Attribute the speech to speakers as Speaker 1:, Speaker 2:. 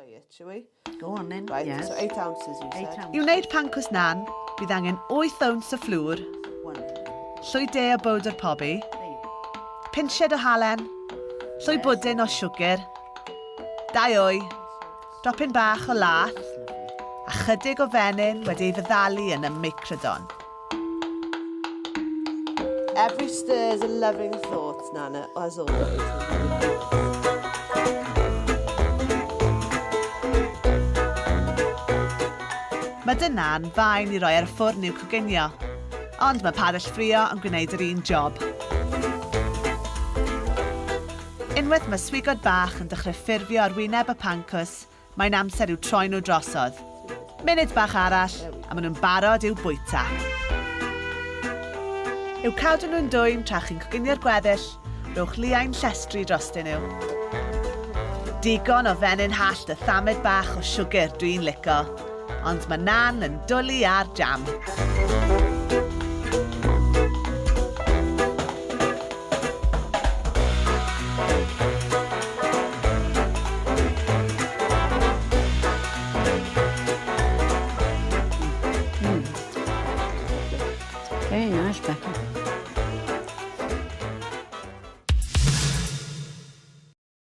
Speaker 1: weigh it, shall we?
Speaker 2: Go on then.
Speaker 1: Right,
Speaker 2: yes.
Speaker 1: so 8 ounces you
Speaker 2: Eight
Speaker 1: said.
Speaker 2: ounces.
Speaker 3: I wneud pancws nan, bydd angen 8 owns o fflwr,
Speaker 2: One.
Speaker 3: llwy de o bowdr pobi,
Speaker 2: There you go.
Speaker 3: pinsied o halen, llwy bwdin o siwgr, dau wy, dropyn bach o lath,
Speaker 2: That's lovely.
Speaker 3: a chydig o fenyn wedi ei feddalu yn y microdon.
Speaker 1: Every stir is a loving thought, Nana, as always.
Speaker 3: Mae dy nan fain i roi ar y ffwrn i'w coginio, ond mae padell ffrio yn gwneud yr un job. Unwaith mae swigod bach yn dechrau ffurfio ar wyneb y pancws, mae'n amser i'w troi nhw drosodd. Munud bach arall, a maen nhw'n barod i'w bwyta. I'w cadw nhw'n dwym tra chi'n coginio'r gweddill, rhowch liain llestri drostyn nhw. Digon o fenyn hallt a thamed bach o siwgr dwi'n lico, ond mae Nan yn dwlu ar jam.
Speaker 2: Very nice, Becky.